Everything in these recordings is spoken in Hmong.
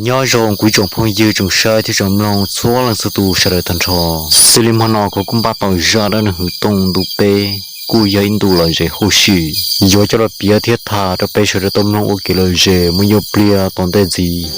Nyob zoo kuv ib tsoom phooj ywg tsoom saib thiab tsoom mloog txhua leej txhua tus sawv daws tag nrho. Xws li hmo no kuv kuj npaj tau zaj dab neeg Hwv Tooj ntu peb, kuj yog ib ntu lom zem hauj sim, yuav coj los piav thiab tham rau peb sawv daws tau mloog ua kev lom zem mus ib nyuag pliag tom ntej ntxiv.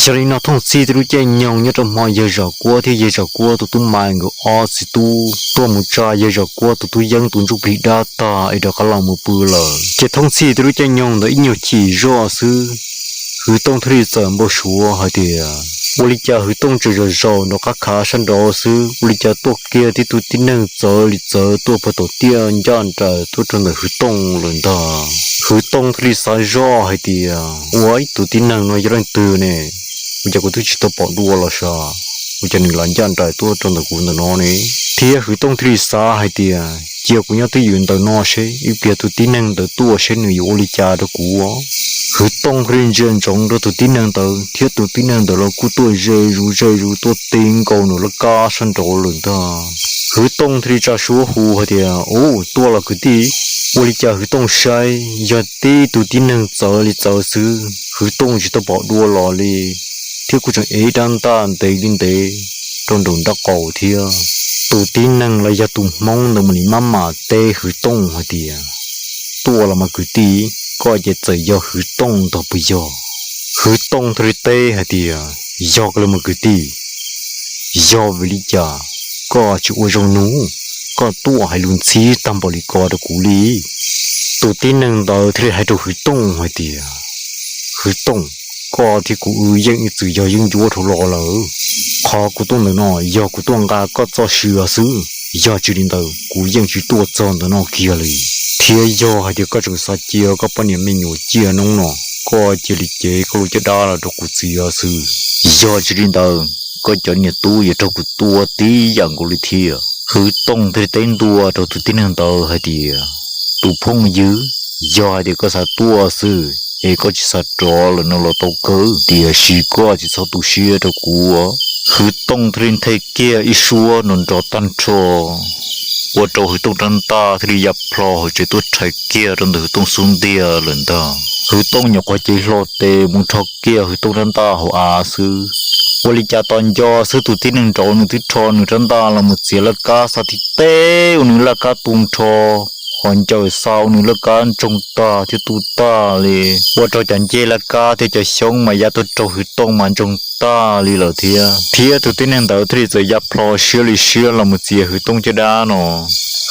Yog li no Thooj Txhij tib lub caij nyoog nyob rau hmo yawg Zam Kuab thiab yawg Zam Kuab tus tub Maiv nkawd ob txiv tub tuaj mus tsa yawg Zam Kuab tus tub Yeeb tus ntsuj plig dab tag es rov qab los mus pw lawm. Ces Thooj Txhij tib lub caij nyoog ntawd ib nyuag chim zoj xwb, Hwv Tooj thiaj li txawm npau suav hais tias, ua li cas Hwv Tooj tseem zaum zaum nrov qab khav sab nraud xwb, ua li cas tuaj kiag tib tug tib neeg txawv li txawv tuaj puag tom tiaj ncaj nraim tuaj rau ntawm Hwv Tooj lawm ntag. Hwv Tooj thiaj li xav zoj hais tias, ua ib tug tib neeg no yog leej twg ne? Ua cas kuv twb tsis tau pom dua los sav, ua cas nws los ncaj nraim tuaj rau ntawm kuv ntawm no ne? Thiab Hwv Tooj thiaj li xav hais tias, cia kuv nyob twj ywm ntawm no seb ib pliag tus tib neeg ntawd tuaj seb nws yuav ua li cas rau kuv. Hwv Tooj thiaj li ntsia ntsoov rau tus tib neeg ntawd thiab tus tib neeg ntawd los kuj tuaj ze zus ze zus tuaj ti nkaus nws laj kab sab nraud lawm ntag. Hwv Tooj thiaj li tsa suab hu hais tias, u, tuaj los kwv tij. Ua li cas Hwv Tooj saib yog tib tug tib neeg txawv li txawv xwb, Hwv Tooj tsis tau pom dua los li, thiab kuj tseem ev rab ntaj ntev li ntev rau nraum nraub qaum thiab. Tus tib neeg los yog tus Hmoob ntawd mam li maj mam teb Hwv Tooj hais tias, tuaj los mas kwv tij, koj ces txawm yog Hwv Tooj ntag puas yog? Hwv Tooj thiaj li teb hais tias, yog kawg li mas kwv tij. Yog vim li cas koj tsis ua zoo nug, koj tuaj hais lus ntxhib tag npaum li ko rau kuv li? Tus tib neeg ntawd thiaj li hais rau Hwv Tooj hais tias, Hwv Tooj, koj thiab kuv wb yeej ib txwm yog yeeb ncuab dhau los lawm. Qhov kuv tuaj ntawm no yog kuv tuaj nqa koj txoj sia xwb, yog tsis li ntawd kuv yeej tsis tuaj txog ntawm no kiag li. Thiab yog hais tias koj tseem xav cia koj poj niam me nyuam ciaj noob no, koj cia li cev koj lub caj dab los rau kuv txiav xwb. Yog tsis li ntawd, koj cov niam tub yuav raug kuv tua tib yam nkaus li thiab. Hwv Tooj thiaj li teb ntua rau tus tib neeg ntawd hais tias, tus phooj ywg, yog hais tias koj xav tuaj xwb es koj tsis xav rov lawm no los tau kawg, tiam sis koj tsis txhob tu siab rau kuv. Hwv Tooj thiaj li nthe kiag ib suab nrov nrov tag nrho, ua rau Hwv Tooj rab ntaj thiaj li ya plho hauv tsev tuaj rhais kiag rau ntawm Hwv Tooj xub ntiag lawm ntag. Hwv Tooj nyuam qhuav cev hlo tes mus rho kiag Hwv Tooj rab ntaj hauv av xwb, ua li cas tos nco xwb tus tib neeg nraud nws twb rho nws rab ntaj los mus txiav laj kab xa tib teb ua nws laj kab tu nrho, ho ncaws xa ua nws laj kab ntsoog tag thiab tu tag li, ua rau cov ncej laj kab thiab cov xyoob mas ya tuaj raug Hwv Tooj mas ntsoog tag li lawm thiab. Thiab tus tib neeg ntawd thiaj li txawm ya plho siab li siab los mus txiav Hwv Tooj caj dab no.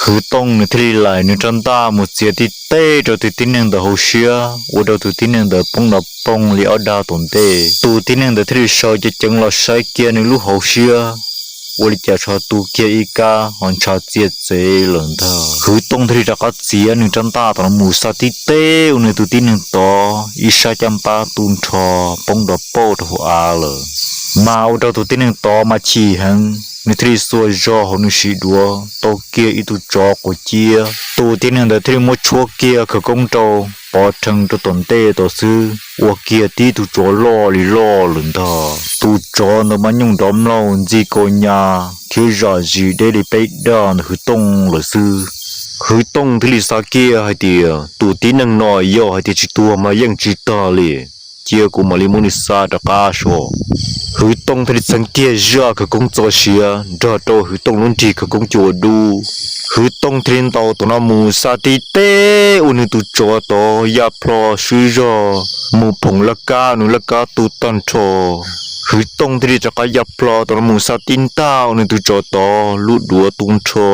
Hwv Tooj nws thiaj li laim nws rab ntaj mus txiav tib teb rau tus tib neeg ntawd hauv siab, ua rau tus tib neeg ntawd poob nrov poog li ob dag tom ntej. Tus tib neeg ntawd thiaj li sawv ceev ceev los saib kiag nws lub hauv siab, ua li cas tsho tu kiag ib kab ho ntshav txiag txev lawm ntag. Hwv Tooj thiaj li rov qab txiav nws rab ntaj tom no mus xa tib teb ua nws tus tib neeg tod ib sab caj npab tu nrho poob nrov pauj rau hauv av lawm. Mas ua rau tus tib neeg tod mas chim heev, nws thiaj li xuas zog hauv nws sim duav tau kiag ib tug tsov quav ciab. Tus tib neeg ntawd thiaj li muab tshuab kiag khawv koob rau, pov rhees rau tom ntej tod xwb ua kiag tib tug tsov loj li loj lawm ntag. Tus tsov ntawd mas nyooj nrov mlaug ntxig kaus nyas thiab zam zis deb li peb dag ntawm Hwv Tooj lawm xwb. Hwv Tooj thiaj li xav kiag hais tias tus tib neeg no yog hais tias tsis tuag mas yeej tsis tag li, cia kuv mam li muab nws xa rov qab so. Hwv Tooj thiaj li txheev kiag zaj khawv koob txoj sia nrog rau Hwv Tooj lub nrig khawv koob cua dub. Hwv Tooj thiaj li ntaus tom no mus xa tib teb ua nws tus tsov tod ya plho swb zog mus phoom laj kab, nws laj kab tu tag nrho. Hwv Tooj thiaj li rov qab ya plho tom no mus xa tib ntaj ua nws tus tsov tod lub duav tu nrho,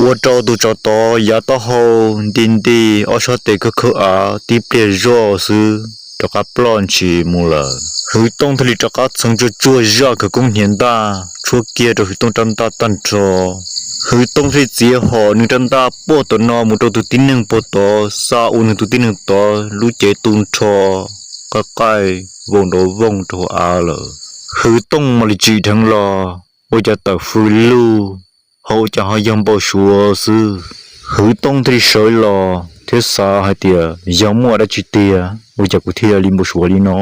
ua rau tus tsov tod yav taub hau nti nti, ob sab tes khawb khawb av, tib pliag zoj xwb rov qab ploj ntshis mus lawm. Hwv Tooj thiaj li rov qab txheev tsuag tsuag zaj khawv koob hniav ntaj tshuab kiag rau Hwv Tooj rab ntaj tag nrho. Hwv Tooj thiaj li txiav hom nws rab ntaj puag tom no mus rau tus tib neeg puag tod, xa ua nws tus tib neeg tod lub cev tu nrho, qaij qaij voos nrov voog rau hauv av lawm. Hwv Tooj mam li tsim dheev los, ua cas tawm fws lug, ho ua cas ho yog npau suav xwb. Hwv Tooj thiaj li sawv los thiab xav hais tias, yog muaj dab tsi tiag ua cas kuv thiaj li npau suav li no?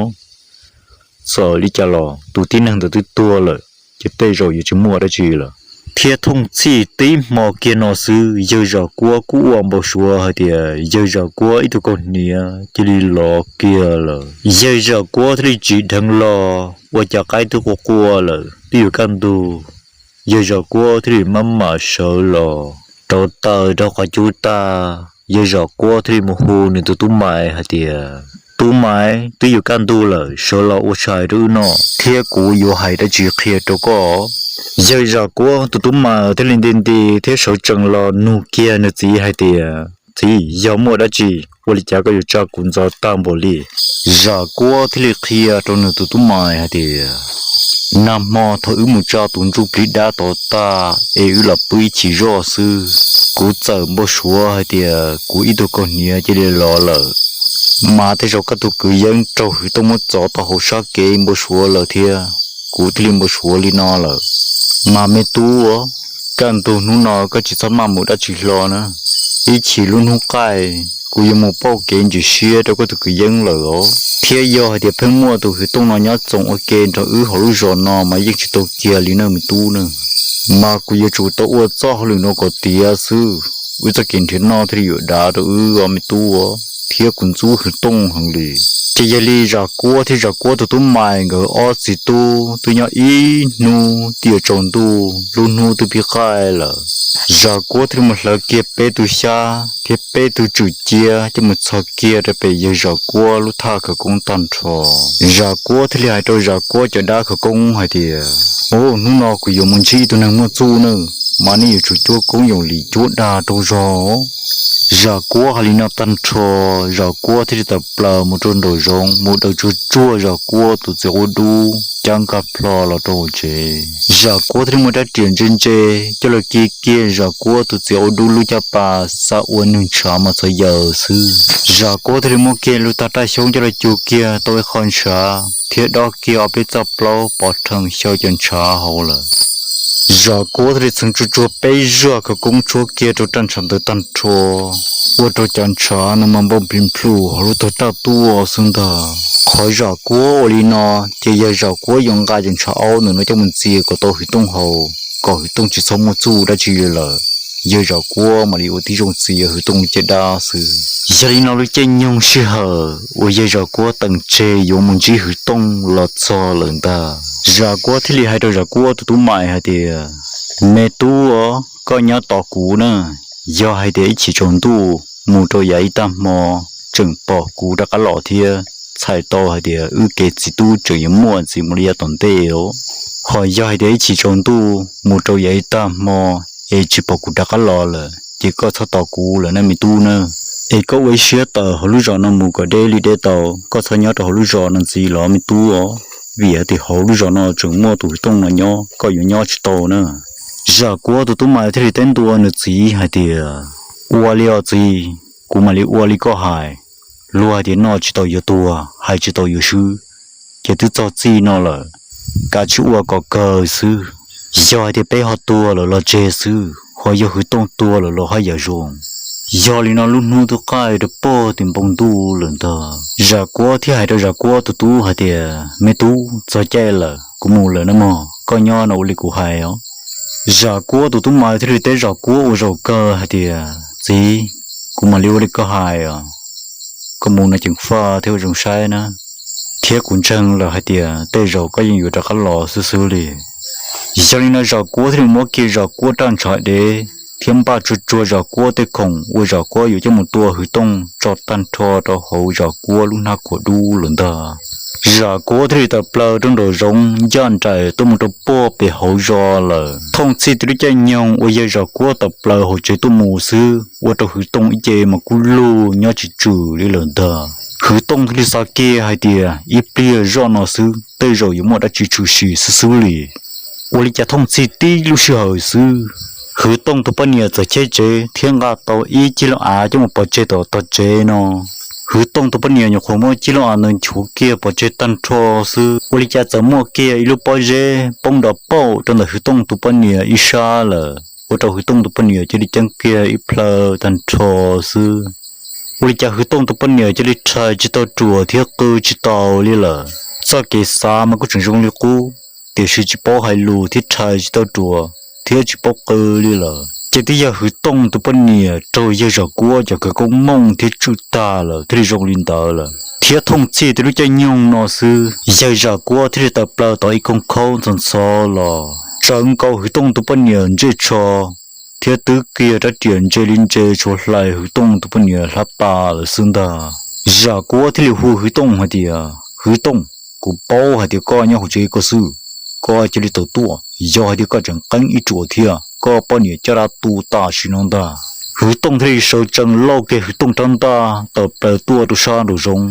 Txawm li cas los tus tib neeg ntawd twb tuag lawm, ces tej zaum yuav tsis muaj dab tsi lawm. Thiab thooj txhij tib hmo kiag no xwb, yawg Zam Kuab kuj ua npau suav hais tias yawg Zam Kuab ib tug kaus hniav cia li lov kiag lawm. Yawg Zam Kuab thiaj li tsim dheev los ua cas qaib twb qua qua lawm, twb yuav kaj ntug. Yawg Zam Kuab thiaj li maj mam sawv los rauv taws rau qhov cub tag, yawg Zam Kuab thiaj li mus hu nws tus tub Maiv hais tias, tub Maiv, twb yuav kaj ntug lawm, sawv los ua tshais rau wb noj thiab kuv yuav hais dab tsi qhia rau koj. Yawg Zam Kuab tus tub Maiv thiaj li nti nti thiab sawv tsees los nug kiag nws txiv hais tias, txiv, yog muaj dab tsi, ua li cas koj yuav tsa kuv ntxov tag npaum li? Zam Kuab thiaj li qhia rau nws tus tub Maiv hais tias, nag hmo thaum wb mus tsa tus ntsuj plig dab tod tag es wb los pw ib chim zoj xwb, kuv txawm npau suav hais tias kuv ib tug kaus hniav cia li lov lawm. Mas tej zaum koj tus kwv yeeb raug Hwv Tooj muab txov tau hauv sab kev npau suav lawm thiab, kuv thiaj li npau suav li no lawm. Mas me tub, kaj ntug hnub no koj tsis txhob maj mus dab tsi hlo na. Ib chim lub hnub qaij kuv yuav mus pauj kev ntsim siab rau koj tus kwv yeeb lawm os. Thiab yog hais tias pheej muaj tus Hwv Tooj no nyob txoos ua ke nrog wb hauv lub zos no mas yeej tsis tau kiag li na me tub na. Mas kuv yuav tsum tau ua txoj hauj lwm no kom tiav xwb, wb txoj kev nrhiav noj thiaj li yuav dav rau wb os me tub, thiab kuv ntxub Hwv Tooj heev li. Ces yog li Zam Kuab thiab Zam Kuab tus tub Maiv nkawd ob txiv tub twb nyob ib hnub twb yuav tsaus ntuj, lub hnub twb pib qaij lawm. Zam Kuab thiaj li mus hlawv kiag peb tug xyab thiab peb tug tswm ciab coj mus txhos kiag rau pem yawg Zam Kuab lub thaj khawv koob tag nrho. Zam Kuab thiaj li hais rau Zam Kuab cov dab khawv koob hais tias, ub, hnub no kuv yuav mus ntsib ib tug neeg muaj txuj na, mas nej yuav tsum cuab koob yoom lim cuab dag rau zog. Zam Kuab hais li no tag nrho, Zam Kuab thiaj li tawm plaws mus rau nraum zoov mus daws tsuag tsuag Zam Kuab tus txiv quav dub cab nkag plho los rau hauv tsev. Zam Kuab thiaj li muab rab riam ntse ntse coj los kiv kiag Zam Kuab tus txiv quav dub lub caj pas, xav ua nws ntshav mas txhov yaws xwb. Zam Kuab thiaj li muab kiag lub tag raj xyoob coj los cug kiag tau ib qho ntshav thiab dob kiag ob peb txoj plaub pov rhees xyaw cov ntshav hauv lawm. Zam Kuab thiaj li txheev tsuag tsuag peb zaj khawv koob tshuab kiag rau raj ntshav ntawd tag nrho, ua rau cov ntshav no mas npau nplig nplhus hauv lub tag raj tuaj xwb ntag. Qhov Zam Kuab ua li no, ces yog Zam Kuab yuav nqa cov ntshav aub ntawm no coj mus txias kom tau Hwv Tooj haus, kom Hwv Tooj tsis txhob muaj txuj dab tsi li lawm. Yawg Zam Kuab mam li ua tib zoo txias Hwv Tooj lub caj dab xwb. Yog li no lub caij nyoog sij hawm uas yawg Zam Kuab teem tseg yuav mus ntsib Hwv Tooj los txog lawm ntag. Zam Kuab thiaj li hais rau Zam Kuab tus tub Maiv hais tias, me tub, koj nyob tos kuv na, yog hais tias ib chim tsaus ntuj mus rau yav ib tag hmo tseem pom kuv rov qab los thiab, txhais tau hais tias wb kev txiv tub tseem yuav muaj ntxiv mus li yav tom ntej os. Ho yog hais tias ib chim tsaus ntuj mus rau yav ib tag hmo es tsis pom kuv rov qab los lawm ces koj txhob tos kuv lawm na me tub na. Es koj ua ib siab tawm hauv lub zos no mus kom deb li deb tau, koj txhob nyob rau hauv lub zos no ntxiv los me tub os, vim hais tias hauv lub zos no tseem muaj tus Hwv Tooj no nyob, koj yuav nyob tsis tau na. Zam Kuab tus tub Maiv thiaj li teb ntua nws txiv hais tias, ua li os txiv, kuv mam li ua li koj hais. Luag hais tias noj tsis tau yuav tuag, hais tsis tau yuav swb, ces twb txog txij no lawm, kav tsij ua kom kawg xwb. Yog hais tias peb ho tuag lawm los tseg xwb, ho yog Hwv Tooj tuag lawm los haj yam zoo. Yog li no lub hnub twb qaij rau pog tim npoo ntuj lawm ntag. Zam Kuab thiaj hais rau Zam Kuab tus tub hais tias, me tub, txog caij lawm, kuv mus lawm na mog, koj nyob no ua li kuv hais os. Zam Kuab tus tub Maiv thiaj li teb Zam Kuab ua zaum kawg hais tias, txiv, kuv mam li ua li koj hais os, koj mus no ceev faj thiab ua zoo saib na, thiab kuv ntseeg lawm hais tias tej zaum koj yeej yuav rov qab los xwb xwb li. Yog li no Zam Kuab thiaj li muab kiag Zam Kuab raj ntshav dev thiab npaj tsuag tsuag Zam Kuab tej khoom uas Zam Kuab yuav coj mus tua Hwv Tooj tso tag nrho rau hauv Zam Kuab lub hnab khuam dub lawm ntag. Zam Kuab thiaj li tawm plaws rau nraum zoov ncaj nraim tuaj mus rau pog pem hauv zos lawm. Thooj txhij tib lub caij nyoog uas yawg Zam Kuab tawm plaws hauv tsev tuaj mus xwb ua rau Hwv Tooj ib ce mas kub lug nyob tsis tswm li lawm ntag. Hwv Tooj thiaj li xav kiag hais tias ib pliag zoj no xwb tej zaum yuav muaj dab tsi tshwm sim xwb xwb li. Ua li cas thooj txhij tib lub sij hawm xwb, Hwv Tooj tus poj niam txawm cheb tsev thiab nqa tau ib cig loo av coj mus pov tseg tom tog tsev no. Hwv Tooj tus poj niam nyuam qhuav muab cig loo av ntawd nchuav kiag pov tseg tag nrho xwb, ua li cas txawm muaj kiag ib lub pob zeb poob nrov pauj rau ntawm Hwv Tooj tus poj niam ib sab lawm. ua rau Hwv Tooj tus poj niam cia li ceeb kiag ib plhaw tag nrho xwb. Ua li cas Hwv Tooj tus poj niam cia li rhais tsis tau ruam thiab qw tsis tau li lawm. Txoj kev xav mas kuj tseem zoo li qub, tiam sis tsis paub hais lus thiab rhais tsis tau ruam thiab tsis paub qw li lawm. Ces twb yog Hwv Tooj tus poj niam raug yawg Zam Kuab cov khawv koob mooj thiab tswj tag lawm thiaj li zoo li ntawd lawm. Thiab thooj txhij tej lub caij nyoog no xwb, yawg Zam Kuab thiaj li tawm plaws tau ib koog khaub ntxhov ntxhov los tsaws nkaus Hwv Tooj tus poj niam ntsej tsho, thiab twb kiag rab riam ntse li ntse tshuav hlais Hwv Tooj tus poj niam hlab pas lawm xwb ntag. Zam Kuab thiaj li hu Hwv Tooj hais tias, Hwv Tooj, kuv paub hais tias koj nyob hauv tsev koj xwb, koj cia li tawm tuaj. Yog hais tias koj tseem qeeb ib ruam thiab, koj poj niam caj dab tu tam sim no ntag. Hwv Tooj thiaj li sawv tsees lauj kiag Hwv Tooj rab ntaj tawm plaws tuaj rau sab nraum zoov.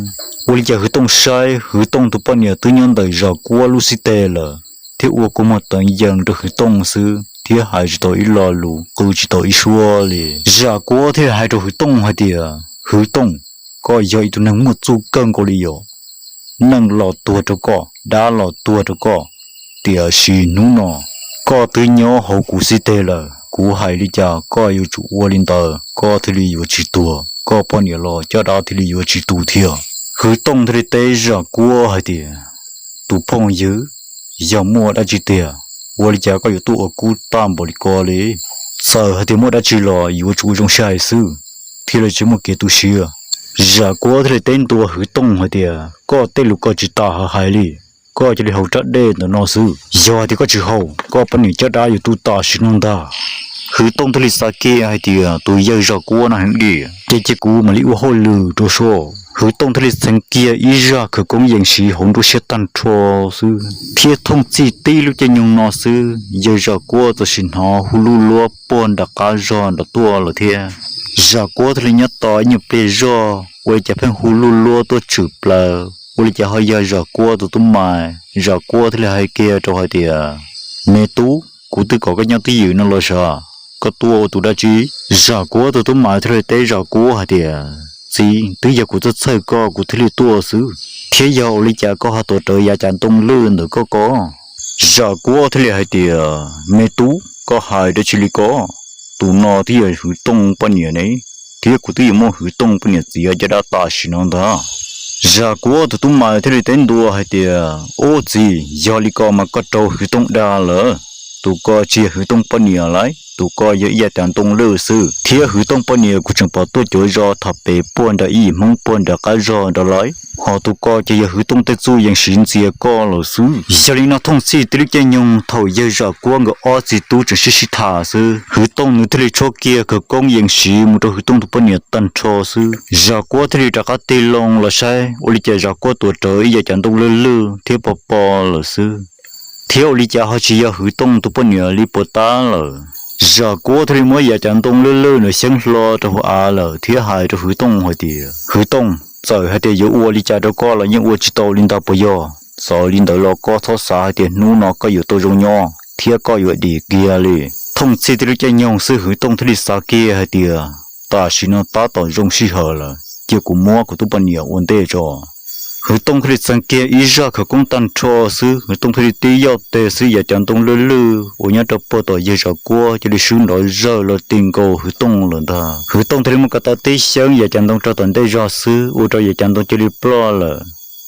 Ua li cas Hwv Tooj saib Hwv Tooj tus poj niam twb nyob ntawm Zam Kuab lub xib teg lawm, thiab ua kua muag teev yees rau Hwv Tooj xwb thiab hais tsis tau ib lo lus, qw tsis tau ib suab li. Zam Kuab thiaj li hais rau Hwv Tooj hais tias, Hwv Tooj, koj yog ib tug neeg muaj txuj kawg nkaus li yom. Neeg los tuag rau koj, dab los tuag rau koj, tiam sis hnub no koj twb nyob hauv kuv xib teg lawm, kuv hais li cas koj yuav tsum ua li ntawd, koj thiaj li yuav tsis tuag, koj poj niam los caj dab thiaj li yuav tsis tu thiab. Hwv Tooj thiaj li teb Zam Kuab hais tias, Tus phooj ywg, yog muaj dab tsi tiag, ua li cas koj yuav tuaj ua kub tag npaum li ko li? Txawm hais tias muaj dab tsi los yuav tsum ua zoo saib xwb, thiaj li tsis muaj kev tu siab. Zam Kuab thiaj li teb ntua Hwv Tooj hais tias, Koj tej lus koj tsis tas hais li, koj cia li haus rab dej ntawm no xwb. Yog hais tias koj tsis haus, koj poj niam caj dab yuav tu tam sim no ntag. Hwv Tooj thiaj li xav kiag hais tias, Tus yawg Zam Kuab no heev li, ces cia kuv mam li ua hauj lwm rau soj. Hwv Tooj thiaj li txheev kiag ib zaj khawv koob yees siv hauv nruab siab tag nrho xwb, thiab thooj txhij tib lub caij nyoog no xwb, yawg Zam Kuab txawm sim hnov hu luj luab puag nram qab zog nram tuaj lawm thiab. Zam Kuab thiaj li nyob tos ib nyuag pliag zog, ua li cas pheej hu luj luab tuaj tshwm plaws, ua li cas ho yog Zam Kuab tus tub mais. Zam Kuab thiaj li hais kiag rau hais tias, Me tub, kuv twb kom koj nyob twj ywm no los sav, koj tuaj ua tus dab tsi? Zam Kuab tus tub mais thiaj li teb Zam Kuab hais tias, Txiv, twb yog kuv txhawj txhawj koj kuv thiaj li tuaj xwb, thiab yog ua li cas koj ho tuav rawv yav cav ntoo lwj ntawm koj ko? Zam Kuab thiaj li hais tias, Me tub, koj hais dab tsi li ko? Tus no twb yog Hwv Tooj poj niam ne, thiab kuv twb yuav muab Hwv Tooj poj niam txiav caj dab tam sim no ntag. Zam Kuab tus tub mais thiaj li teb ntua hais tias, Ub txiv, yog li ko mas koj raug Hwv Tooj dag lawm. Tus ko tsis yog Hwv Tooj poj niam lauj, tus ko yog ib yav cav ntoo lwj xwb, thiab Hwv Tooj poj niam kuv tseem pom tuaj cuav zos thaum pem puag nram ib yim Hmoob puag nram qab zog nrad lauj. Ho tus ko ces yog Hwv Tooj tej txuj yees siv ntxias koj lawm xwb. Yog li no thooj txhij tib lub caij nyoog thaum yawg Zam Kuab nkawd ob txiv tub tseem sib sib tham xwb, Hwv Tooj nws thiaj li tshuab kiag khawv koob yees siv mus rau Hwv Tooj tus poj niam tag nrho xwb. Zam Kuab thiaj li rov qab tig loo los saib ua li cas Zam Kuab tuav rawv ib yav cav ntoo lwj lwj thiab pos pos lawm xwb, thiab ua li cas ho tsis yog Hwv Tooj tus poj niam li puas tab lawm. Zam Kuab thiaj li muab yav cav ntoo lwj lwj ntawd xyeeb hlo rau hauv av lawm thiab hais rau Hwv Tooj hais tias, Hwv Tooj, txawm hais tias yuav ua li cas rau koj los yeej ua tsis tau li ntag puas yog? Txawm li ntawd los koj txhob xav hais tias hnub no koj yuav tau zoo nyob thiab koj yuav dim kiag li. Thooj txhij tib lub caij nyoog xwb Hwv Tooj thiaj li xav kiag hais tias, Tam sim no tab tom zoo sij hawm lawm, cia kuv muab kuv tus poj niam ua ntej tso. Hwv Tooj thiaj li txheev kiag ib zaj khawv koob tag nrho xwb, Hwv Tooj thiaj li tib yoj teg xwb yav cav ntoo lwj lwj uas nyob rau puag tom yawg Zam Kuab cia li swb nrov zawj los ti nkaus Hwv Tooj lawm ntag. Hwv Tooj thiaj li muab ko taw tib xyeeb yav cav ntoo rau tom ntej zog xwb ua rau yav cav ntoo cia li ploj lawm.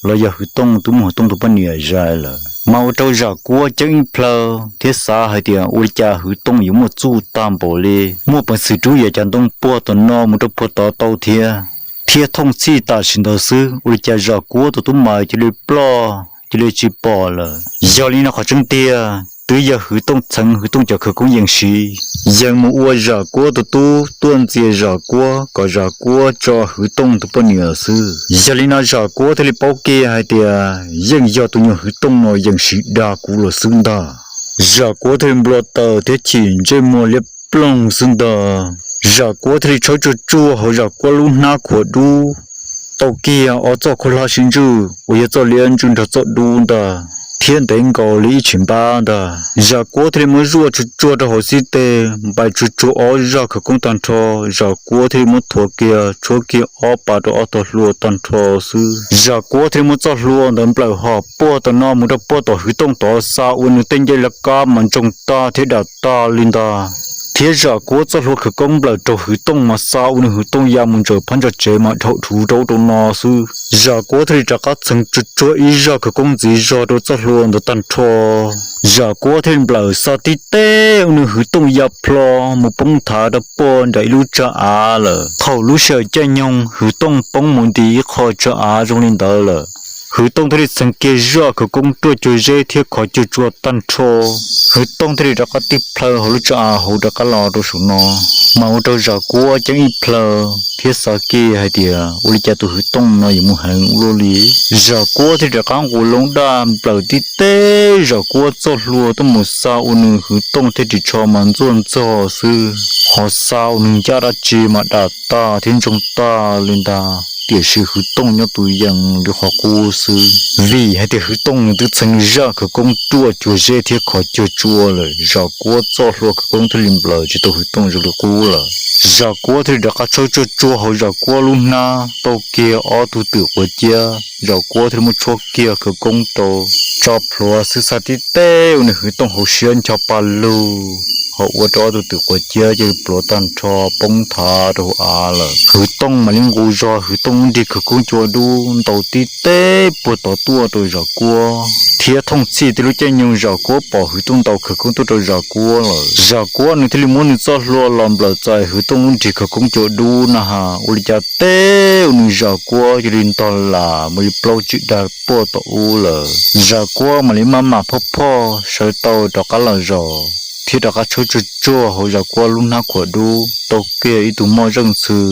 Los yog Hwv Tooj twb muab Hwv Tooj tus poj niam zais lawm, mas ua rau Zam Kuab ceeb ib plhaw thiab xav hais tias ua li cas Hwv Tooj yuav muaj txuj tag npaum li, muaj peev xwm rub yav cav ntoo puag tom no mus rau puag tod tau thiab. Thiab thooj txhij tam sim ntawd xwb ua li cas Zam Kuab tus tub mais cia li ploj cia li tsis pom lawm. Yog li no qhov tseeb tiag twb yog Hwv Tooj txheev Hwv Tooj cov khawv koob yees siv, yees mus ua Zam Kuab tus tub tuaj ntxias Zam Kuab kom Zam Kuab tso Hwv Tooj tus poj niam xwb. Yog li no Zam Kuab thiaj li paub kiag hais tias yeej yog tus nyuag Hwv Tooj no yees siv dag kuv los xwb ntag. Zam Kuab thiaj li nplua taws thiab chim ntsej muag liab ploog xwb ntag. Zam Kuab thiaj li tshawb tsuag tsuag hauv Zam Kuab lub hnab khuav dub tau kiag ob txoj khaub hlab sib ntswj uas yog txoj liab ntswj nrog txoj dub ntag, thiab ntev nkaus li ib tshim npab ntag. Zam Kuab thiaj li muab zuaj tsuag tsuag rau hauv xib teg, npais tsuag tsuag ob zaj khawv koob tag nrho. Zam Kuab thiaj li muab thuav kiag tshuab kiag ob pas rau ob tog hlua tag nrho xwb. Zam Kuab thiaj li muab txoj hlua ntawd nplawm hom puag tom no mus rau puag tom Hwv Tooj tod xa ua nws tej ncej laj kab mas ntsoog tag thiab dam tag li ntag. thiab Zam Kuab txoj hlua khawv koob nplawm rau Hwv Tooj mas xa ua nws Hwv Tooj ya mus ntsaws phab ntsa tsev mas dhau rhuv rau ub rau no xwb. Zam Kuab thiaj li rov qab txheev tsuag tsuag ib zaj khawv koob ntxiv zog rau txoj hlua ntawd tag nrho. Zam Kuab thiaj li nplawm xa tib teb ua nws Hwv Tooj ya plho mus poob thav rau puag nram ib lub tsav av lawm. Thaum lub sij hawm caij nyoog Hwv Tooj poob mus nti ib qho tsav av zoo li ntawd lawm, Hwv Tooj thiaj li txheev kiag zaj khawv koob ruaj cuag zeb thiab khov cuag tsua tag nrho. Hwv Tooj thiaj li rov qab tig plhaw hauv lub tsav av hauv rov qab los rau saum no, mas ua rau Zam Kuab ceeb ib plhaw thiab xav kiag hais tias ua li cas tus Hwv Tooj no yuav mus heev ua luaj li. Zam Kuab thiaj rov qab nqus loo daj nplawm tib teb Zam Kuab txoj hlua tuaj mus xa ua nws Hwv Tooj thiaj ris tsho mas ntxuaj ntxog xwb, ho xa ua nws ncaj dab tsi mas dam tag thiab ntsoog tag li ntag. Tiam sis Hwv Tooj nyob tus yees li qhov qub xwb, vim hais tias Hwv Tooj nws twb txheev zaj khawv koob ruaj cuag zeb thiab khov cuag tsua lawm, Zam Kuab txoj hlua khawv koob thiaj li nplawm tsis tau Hwv Tooj zoo li qub lawm. Zam Kuab thiaj li rov qab tshawb tsuag tsuag hauv Zam Kuab lub hnab tau kiag ob tug twm quav ciab, Zam Kuab thiaj li muab tshuab kiag khawv koob rau tso plhuav xwb xa tib teb ua nws Hwv Tooj hauv siab ncho pa lug, ho ua rau ob tug twm quav ciab cia li pluav tag nrho poob thav rau hauv av lawm. Hwv Tooj mam li nqus zog Hwv Tooj lub nrig khawv koob cua dub ntaus tib teb puag tod tuaj rau Zam Kuab, thiab thooj txhij tej lub caij nyoog Zam Kuab pom Hwv Tooj ntaus khawv koob tuaj rau Zam Kuab lawm, Zam Kuab nws thiaj li muab nws txoj hlua los nplawm txais Hwv Tooj lub nrig khawv koob cua dub na has, ua li cas teb ua nws Zam Kuab cia li ntog lam mus li plaub tsib dag puag tom ub lawm. Zam Kuab mam li maj mam phoj phoj sawv tau rov qab los zaum thiab rov qab tshawb tsuag tsuag hauv Zam Kuab lub hnab khuam dub tau kiag ib tug moj zeej ntxhw.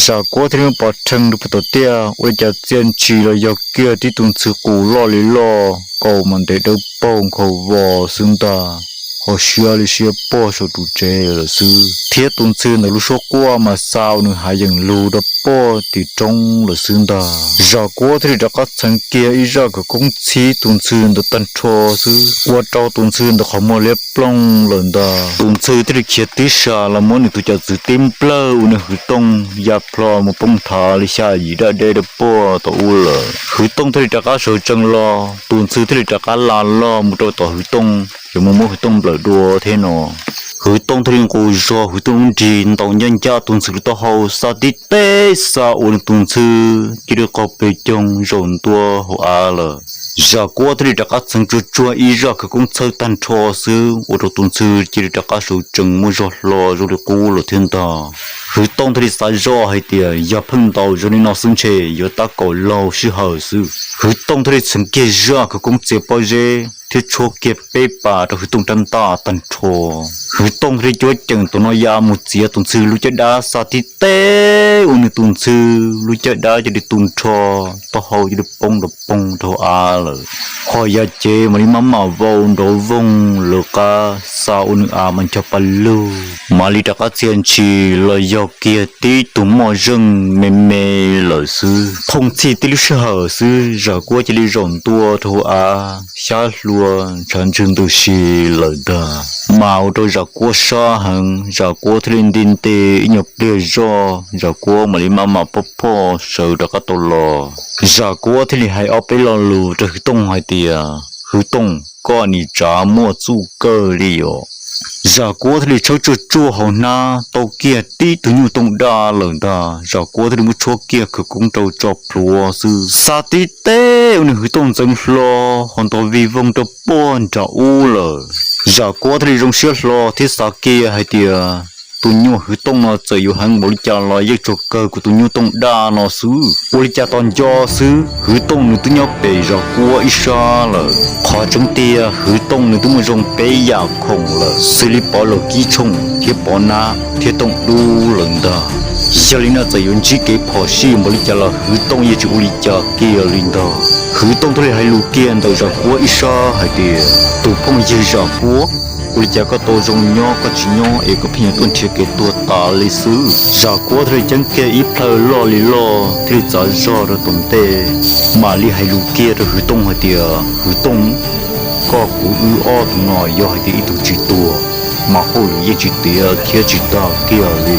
Zam Kuab thiaj li muab pov rhees rau puag tom tiaj, ua li cas txia ntshis los yog kiag tib tug ntxhw qus loj li loj, kaus mas ntev dawb paug nkhaus vos xwb ntag, ho siab li siab puag saum tus tsev lawm xwb, thiab tus ntxhw ntawm lub suab quaj mas xa ua nws hav yeem lug rau puag tim roob lawm xwb ntag. Zam Kuab thiaj li rov qab txheev kiag ib zaj khawv koob txhib tus ntxhw ntawd tag nrho xwb, ua rau tus ntxhw ntawd qhov muag liab ploog lawm ntag. Tus ntxhw thiaj li khiav tib sas los muab nws tus cov txwv tib nplawg ua nws Hwv Tooj ya plho mus poob thav li xya yim daj deb rau puag tom ub lawm. Hwv Tooj thiaj li rov qab sawv tsees los, tus ntxhw thiaj li rov qab la log mus rau tom Hwv Tooj, yuav mus muab Hwv Tooj nplawm dua thiab no. Hwv Tooj thiaj li nqus zog Hwv Tooj lub nrig ntaus ncaj ncaj tus ntxhw lub taub hau xa tib teb xa ua nws tus ntxhw cia li qaug pes coog zaum ntua hauv av lawm. Zam Kuab thiaj li rov qab txheev tsuag tsuag ib zaj khawv koob txhawb tag nrho xwb ua rau tus ntxhw cia li rov qab sawv tsees muaj zog hlo zoo li qub lawm thiab ntag. Hwv Tooj thiaj li xav zoj hais tias yog pheej ntaus zoo li no xwb ntshe yuav tab kaum laug sij hawm xwb. Hwv Tooj thiaj li txheev kiag zaj khawv koob txia pob zeb thiab tshuab kiag peb pas rau Hwv Tooj rab ntaj tag nrho. Hwv Tooj thiaj li cuab ceem tus no ya mus txiav tus ntxhw lub caj dab xa tib teb ua nws tus ntxhw lub caj dab cia li tu nrho, taub hau cia li poob nrov poog rau hauv av lawm. Ho yav cev mam li maj mam vau nrov voog lawv qab xa ua nws av mas ncho pa lug, mam li rov qab txia ntshis los yog kiag tib tug moj zeej me me lawm xwb. Thooj txhij tib lub sij hawm xwb Zam Kuab cia li zaum ntua rau hauv av xyab hlua ntshav ntswg ntws si lawm ntag. Mas ua rau Zam Kuab sab heev, Zam Kuab thiaj li nti nti ib nyuag pliag zoj, Zam Kuab mam li maj mam phoj phoj sawv rov qab tau los. Zam Kuab thiaj li hais ob peb lo lus rau Hwv Tooj hais tias, Hwv Tooj, koj nim tsav muaj txuj kawg li os. Zam Kuab thiaj li tshawb tsuag tsuag hauv hnab tau kiag tib tug nyuj tooj daj lawm ntag. Zam Kuab thiaj li muab tshuab kiag khawv koob rau tso plhuav xwb, xa tib teb ua nws Hwv Tooj ntxeev hlo ho ntog vij voog rau puag nram ub lawm. Zam Kuab thiaj li zoo siab hlo thiab xav kiag hais tias, tus nyuj Hwv Tooj no txawm yuav heev npaum li cas los yeej tsuas kawg kuv tus nyuj tooj daj no xwb. Ua li cas tos nco xwb Hwv Tooj nws twb nyob pem Zam Kuab ib sab lawm. Qhov tseeb tiag Hwv Tooj nws twb muaj zoo peb yam khoom lawm, xws li pov laum kib tshooj thiab pov nab thiab tooj dub lawm ntag. Yog li no txawm yuav ntsib kev phom sij npaum li cas los Hwv Tooj yeej tsis ua li cas kiag li ntag. Hwv Tooj thiaj li hais lus kiag ntawm Zam Kuab ib sab hais tias, tus phooj ywg Zam Kuab, ua li cas koj tau zoo nyob koj tsis nyob es koj pheej yuav tuaj nrhiav kev tuag tas li xwb? Zam Kuab thiaj li ceeb kiag ib plhaw loj li loj thiaj li txav zog rau tom ntej, mam li hais lus kiag rau Hwv Tooj hais tias, Hwv Tooj, koj kuv wb ob tug no yog hais tias ib tug tsis tuag, mas hauj lwm yeej tsis tiav thiab tsis tag kiag li.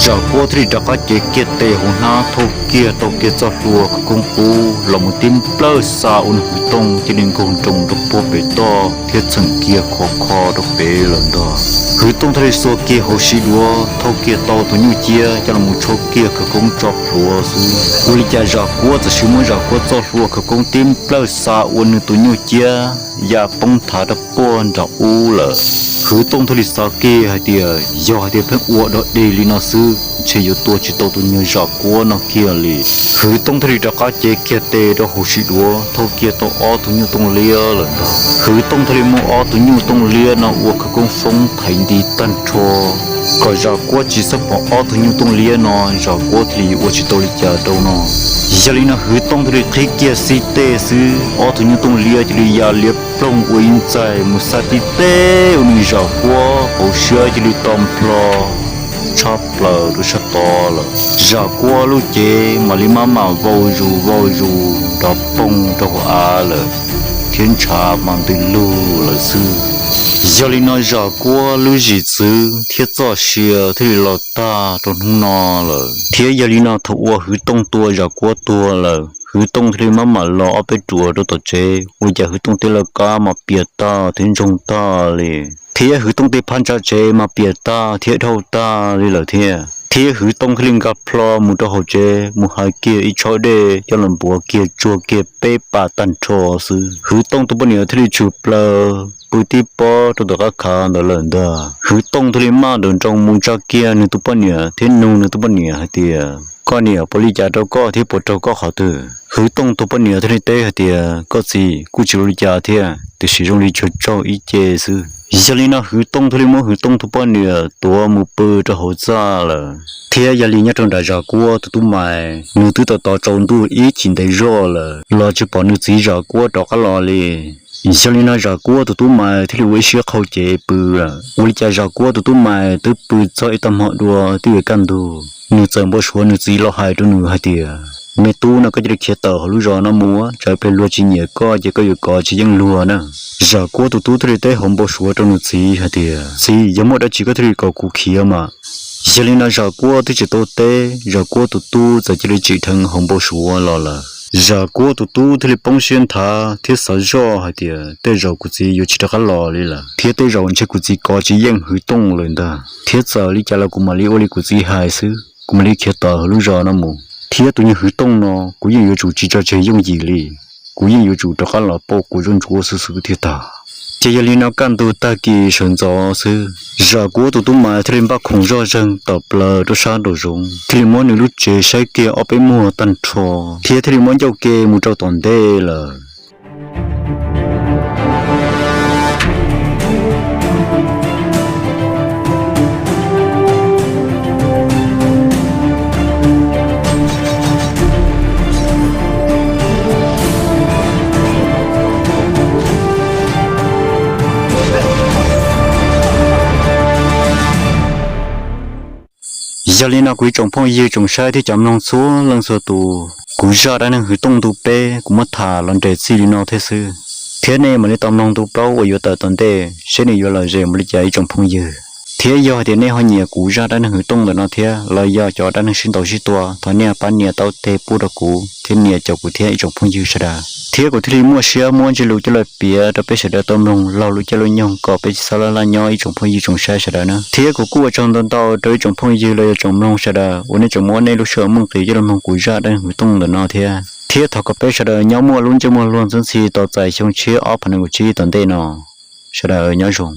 Zam Kuab thiaj li rov qab cev kiag tes hauv hnab thauj kiag tau kiag txoj hlua khawv koob qub los mus tib nplawj xa ua nws Hwv Tooj cia li nkaug nroo rau puag pem toj thiab txheem kiag khov kho rau pem lawm ntag. Hwv Tooj thiaj li xuas kiag hauv siv duav thauj kiag tau tus nyuj ciab coj los mus tshuab kiag khawv koob tso plhuav xwb. Ua li cas Zam Kuab txawm sis muab Zam Kuab txoj hlua khawv koob tib nplawj xa ua nws tus nyuj ciab ya poob thav rau puag nram ub lawm. Hwv Tooj thiaj li xav kiag hais tias yog hais tias pheej ua dog dig li no xwb ntshe yuav tua tsis tau tus nyuag Zam Kuab no kiag li. Hwv Tooj thiaj li rov qab cev kiag tes rau hauv siv duav thauj kiag tau ob tug nyuj tooj liab lawm ntag. Hwv Tooj thiaj li muab ob tug nyuj tooj liab no ua khawv koob foob thaiv nti tag nrho kom Zam Kuab tsis txhob pom ob tug nyuj tooj liab no, Zam Kuab thiaj li ua tsis tau li cas rau no. Yog li no Hwv Tooj thiaj li qhib kiag xib teg xwb, ob tug nyuj tooj liab cia li ya liab ploog ua ib ntxaig mus xa tib teg ua nws Zam Kuab hauv siab cia li to nplho tshab plaws rau sab tod lawm. Zam Kuab lub cev mam li maj mam vau zus vau zus nrov poog rau hauv av lawm, thiab ntshav mas ntws lug lawm xwb. Yog li no Zam Kuab lub zim txwv thiab txoj sia thiaj li los tag rau hnub no lawm. Thiab yog li no thaum uas Hwv Tooj tua Zam Kuab tuag lawm, Hwv Tooj thiaj li maj mam los ob peb ruam rau tom tsev, ua li cas Hwv Tooj tej laj kab mas piam tag thiab ntsoog tag li, thiab Hwv Tooj tej phab ntsa tsev mas piam tag thiab dhau tag li lawm thiab. Thiab Hwv Tooj thiaj li nkag plho mus rau hauv tsev mus hais kiag ib tshob dej coj los npuav kiag tsuag kiag peb pas tag nrho xwb. Hwv Tooj tus poj niam thiaj li tshwm plaws pw tib pob rau tom qab khav ntawd lawm ntag. Hwv Tooj thiaj li maj nrawm nroos mus tsa kiag nws tus poj niam thiab nug nws tus poj niam hais tias, koj niam puas li cas rau koj thiab puas raug koj qhov twg? Hwv Tooj tus poj niam thiaj li teb hais tias, koj txiv, kuj tsis ua li cas thiab, tiam sis zoo li tsuas raug ib ce xwb. Yog li no Hwv Tooj thiaj li muab Hwv Tooj tus poj niam tuav mus pw rau hauv txaj lawm. Thiab yog li nyob rau nram Zam Kuab tus tub mais, nws twb tos tos tsaus ntuj ib chim ntev zog lawm los tsis pom nws txiv Zam Kuab rov qab los li. Yog li no Zam Kuab tus tub mais thiaj li ua ib siab qhau cev pw lawm. Ua li cas Zam Kuab tus tub mais twb pw txog ib tag hmo dua twb yuav kaj ntug, nws txawm npau suav nws txiv los hais rau nws hais tias, me tub no, koj cia li khiav tawm hauv lub zos no mus, tsam pliag luag tsis nyiam koj ces koj yuav kov tsis yeej luag na. Zam Kuab tus tub thiaj li teb hauv npau suav rau nws txiv hais tias, txiv, yog muaj dab tsi koj thiaj li kom kuv khiav mas. Yog li no Zam Kuab twb tsis tau teb, Zam Kuab tus tub txawm cia li tsim dheev hauv npau suav los lawm. Zam Kuab tus tub thiaj li poob siab nthav thiab xav zoj hais tias, tej zaum kuv txiv yuav tsis rov qab los li lawm, thiab tej zaum ntshe kuv txiv kov tsis yeej Hwv Tooj lawm ntag, thiab txawm li cas los kuv mam li ua li kuv txiv hais xwb, kuv mam li khiav tawm hauv lub zos no mus, thiab tus nyuag Hwv Tooj no kuv yeej yuav tsum tsis tso tseg yooj yim li, kuv yeej yuav tsum rov qab los pauj quas zuj ntsuab xwb xwb thiaj tag. Ces yog li no kaj ntug tag kis sawv ntxov xwb, Zam Kuab tus tub mais thiaj li npaj khoom zoj zeeg tawm plaws rau sab nraum zoov, thiaj li muab nws lub tsev saib kiag ob peb muag tag nrho, thiab thiaj li muab ncauj ke mus rau tom ntej lawm. Yog li no kuv ib tsoom phooj ywg tsoom saib thiab cov mloog txhua leej txhua tus, kuv zaj dab neeg Hwv Tooj ntu peb kuv muab tham los nres txij li no thiab xwb, thiab nej mam li tau mloog ntu plaub uas yuav tawm tom ntej seb nws yuav lom zem mus li cas ib tsoom phooj ywg. Thiab yog hais tias nej ho nyiam kuv zaj dab neeg Hwv Tooj ntawm no thiab los yog cov dab neeg sib ntaus sib tua, thov nej pab nias taub teg pub rau kuv thiab nias caum kuv thiab ib tsoom phooj ywg sawv daws, thiab kuv thiaj li muaj siab muab ntsiab lus coj los piav rau peb sawv daws tau mloog laug lub caij lub nyoog kom peb tsis txhob laj laj nyob ib tsoom phooj ywg tsoom saib sawv daws na. Thiab kuv kuj ua tsaug ntau ntau rau ib tsoom phooj ywg los yog tsoom mloog sawv daws uas nej tseem muab nej lub sij hawm muaj nqis coj los mloog kuv zaj dab neeg Hwv Tooj ntawm no thiab. Thiab thov kom peb sawv daws nyob muaj lub ntsej muag luag ntxhi ntxhi tau txais xyoo tshiab ob phav nees nkaum tsib tom ntej no. Sawv daws nyob zoo.